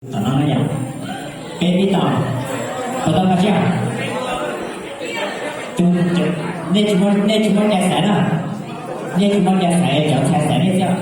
Tom no no yom, peb pib tau, puas tau nkag siab? Nej tsis muaj, nej tsis muaj cai xaiv na, nej tsis muaj cai xaiv, cov ntxhais xaiv nej xwb.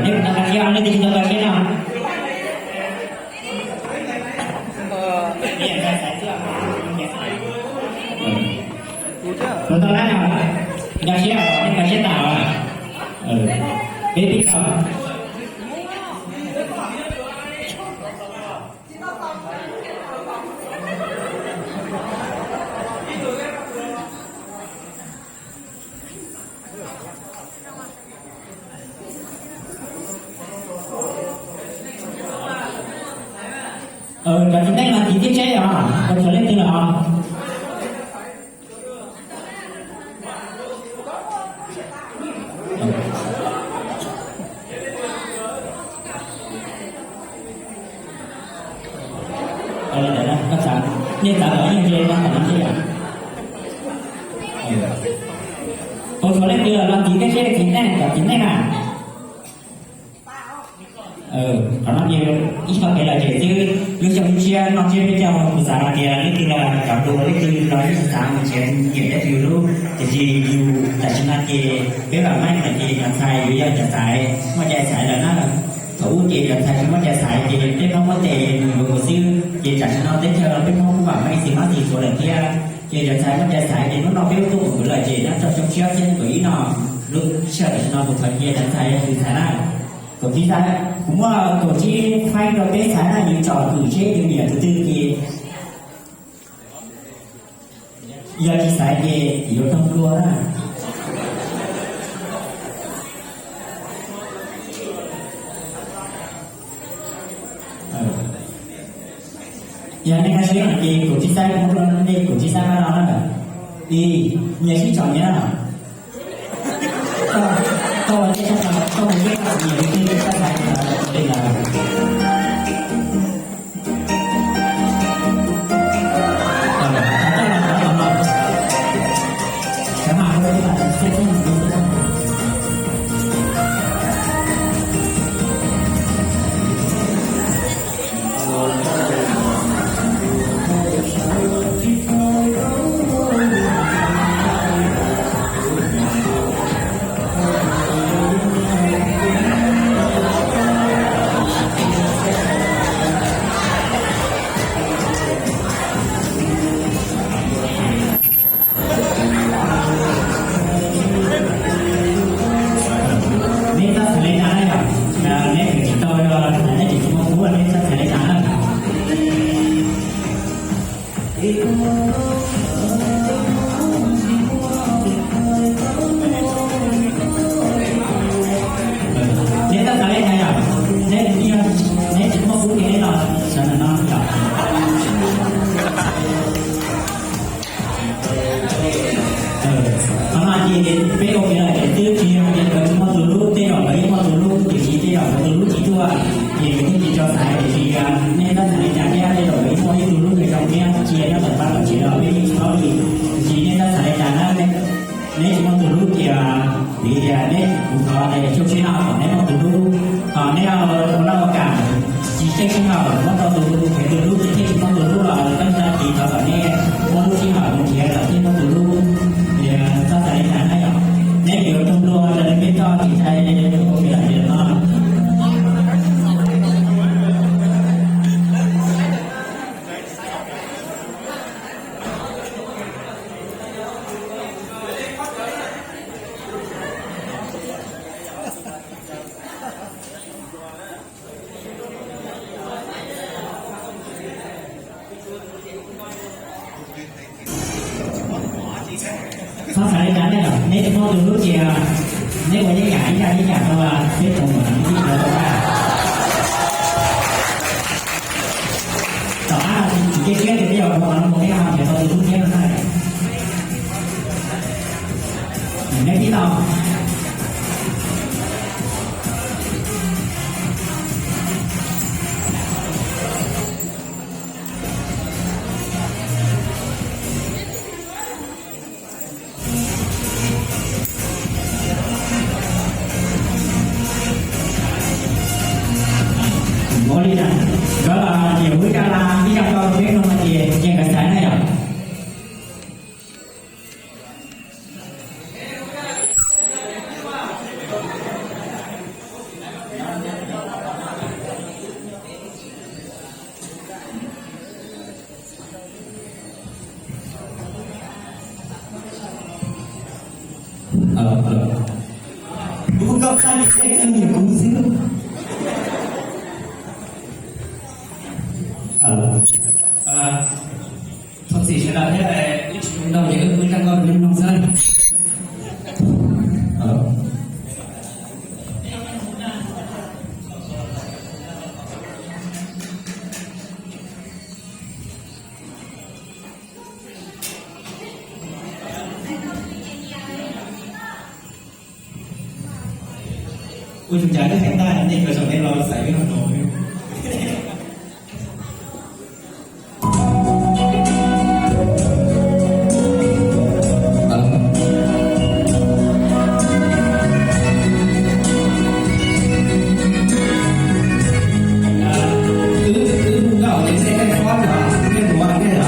Nej puas tau nkag siab, nej twb tsis tau nkag siab no. Puas tau na, nkag siab, nej nkag siab tas. Peb pib tau. Cov txiv neej no txiv thiab tsheb os, puas tshuav leej twg lawm os? Nej xav kom yeej ze no kom no thiab yom. Puas tshuav leej twg los txiv thiab tsheb, txiv neej, cov txiv neej na. Qhov no ces ib qho kev lom zem xwb, lub xyoo lub tshiab noj tsiab peb caug kuv xav hais tias leej twg los cov hluas leej twg los yeej xav mus nrhiav nyiam thiab tus yus hlub, tiam sis yus tam sim no ces peb vam meej lawm ces cov ntxhais yuav yog cov xaiv muaj cai xaiv lawm na. Thaum ub ces cov ntxhais tsis muaj cai xaiv ces peb Hmoob muab tes mus yuav ua xwb, ces tam sim no teb chaws los peb Hmoob kuj vam meej xis mas xis tshuav lawm thiab, ces cov ntxhais muaj cai xaiv ces hnub no peb lub tuaj mus lawm ces nyob rau xyoo tshiab txhiab nees nkaum ib no, lub sij hawm tam sim no kuv thov cia cov ntxhais yog tus xaiv na. Kaum tsib xaiv, kuv muaj kaum tsib faib rau peb xaiv na, yus tsom kwm seb yus nyiam tus twg ces yog tsis xaiv ces yuav raug nplua na. Yog nej nkag siab ces kaum tsib xaiv, kuv muab rau nej kaum tsib xaiv no na. Ib, nyias sib tsom nyias na. Koj, koj ua nej sab tod, koj mus ua nej sab tod, nyias li twg sab tod, li lawm. Neb tab xav le cas na yom? Neb tsis tau, neb tsis muaj kub, neb tab xav le cas na? Neb tab xav le cas yom? Neb, neb tsis muaj kub ces neb los sawv ntawm no yom. Qhov no ces peb ua kev lom zem xwb, tsis yog tias nkawd tsis muaj tus hlub, tej zaum nkawd yeej muaj tus hlub, tiam sis tej zaum nkawd tus hlub tsis tuaj, ces nkawd thiaj tsis tso xaiv. Tiam sis nej tab xav li cas thiab, tej zaum nkawd yeej muaj ib tug hlub zoo zoo thiab, cia nyob tawm pab tom tsev los peb yeej tsis paub li. Tiam sis nej tab xav li cas na, neb tsis muaj tus hlub ces vim tias neb, kuv thov tias xyoo tshiab no kom neb muaj tus hlub, kom neb ua noj ua kam, tsis txeeb sij hawm muab rau tus, nrhiav tus hlub, tsis txeeb, tsis muaj tus hlub los peb tsis tau tiv thov kom nej muaj lub sij hawm mus nrhiav kom thiaj muaj tus hlub. Ces txhob xav li cas na yom, neb yuav raug nplua raws li peb txoj kev cai ua kev lom zem no. Txhob xav li cas nej, neb tsis muaj tus hlub ces neb ua yeeb yam ib yam ib yam rau peb tsoom niam txiv tau na. Tom qab tsis cia siab tias peb yuav ua qhov no mus, peb ho nrhiav tau tus hlub thiab no na. Neb tib tau. Ua li cas, nkawd los ces wb coj la ib co rau peb mloog no ces ces nkawd xav na yom. Kuv koj qab li qe koj nyiam kuv xwb. Thov txim sawv daws thiab, wb tsis zoo nkauj ces wb pub zaj nkauj rau nej mloog xwb. Ua tsuas cas twb heev tag nej kawm zaum nej los xaiv wb no no. Wb hu nkauj ces nej, nej fob yom, nej muav nej yom.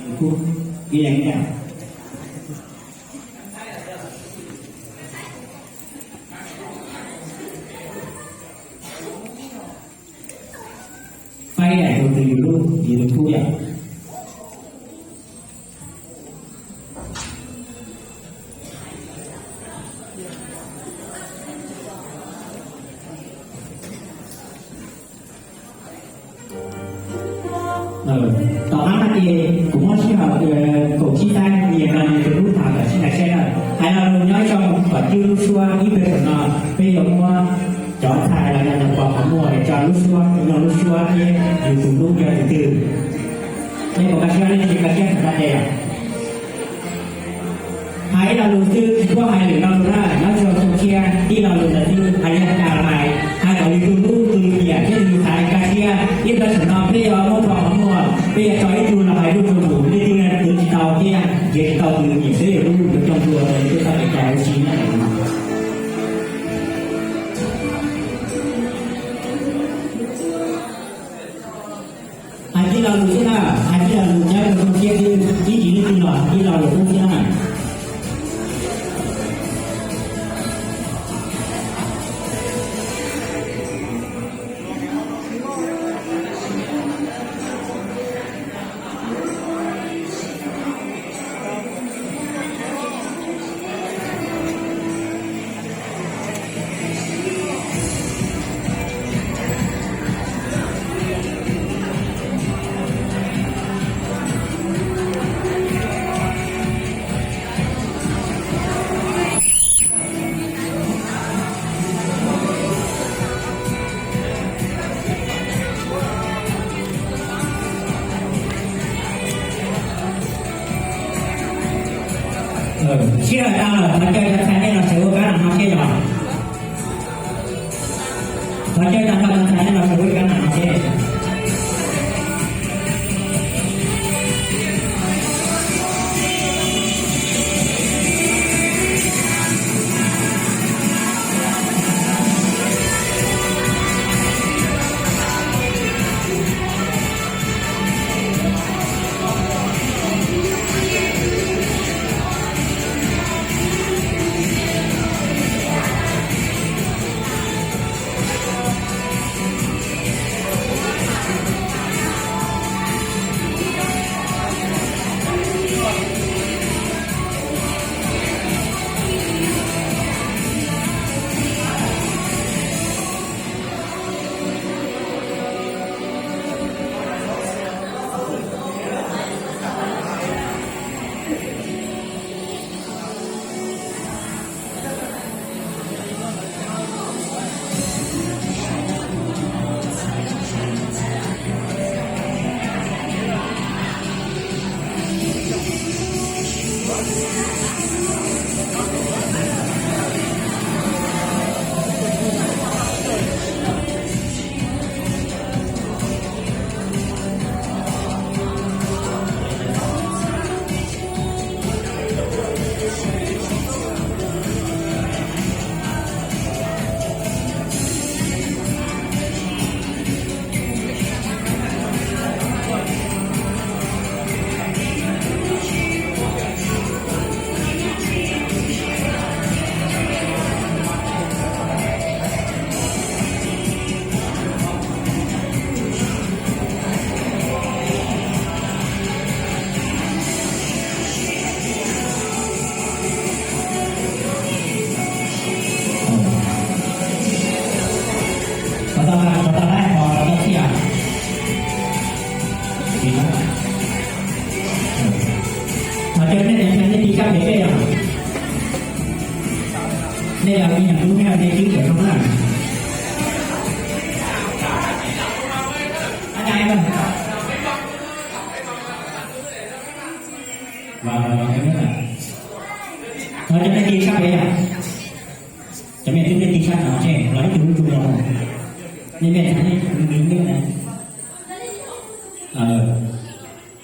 YouTube, ib leeg ib daim. Faib daim tus twg yus lub, yus tus tub yom. Tom qab no ces kuv muab sij hawm kaum tsib tag, nyias no nyias tus lub tham kom sib ncaim saib na. Hais lo lus nyob zoo kom cwj lub suab ib pliag saum no, peb yuav muab cov ntxhais los yog cov pog qhov muag tso lub suab, no lub suab thiab yus tus lub yog tus twg. Nej puas nkag siab, nej tsis nkag siab txhob txhais tes. Hais ib lo lus xwb, tsis paub hais lwm lo lus na, nyob zoo xyoo tshiab, ib lo lus ntawd xwb, hais li cas los hais, hais kom yus tus hlub tus nyiam thiab yus xav nkag siab. Ib pliag saum no peb yuav muab pog qhov muag, peb yuav tso ib tug los hais lub tso mus, leej twg twv tsis tau thiab nrhiav tsis tau tus nyiam thiab yus hlub, yuav coj mus ua tau yus txoj kev cai huv si na. Hais tib lo lus xwb na, hais tib lo lus nyob rau hauv siab xwb, ib tsis leej twg los hais tib lo lus xwb xwb na. Sij hawm tag lawm, thov caw cov ntxhais nej los sawv ua kab nram no seb yog. Thov caw tag nrho cov ntxhais nej los sawv ua kab nram no seb. Thov caw nej cov ntxhais nej tig sab pem seb yog. Nej yog me nyuam tub nej yog nej twb cov zoo na. Thov cov nej tig sab pem yom. Cov me nyuam twb nej tig sab no seb los ib tug lub tug no. Nej me ntxhais nej me nyuam na.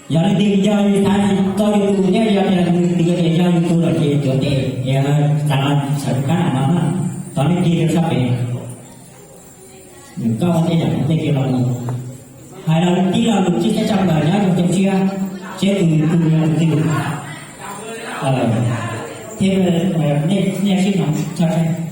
Yog leej twg yog yus xav tau yus tus thiab yog tias nws tias tias yog yus tus lawm ces tuav tes, tas no sawv kab nram no na, thov nej tig rau sab pem. Nws koj ua tej yam tej kiag los mus, hais los tib lo lus txij tshaj tawm nyob rau cov tshiab. Seb tus tus tus twg, thiab nej sib hnov tso tseg.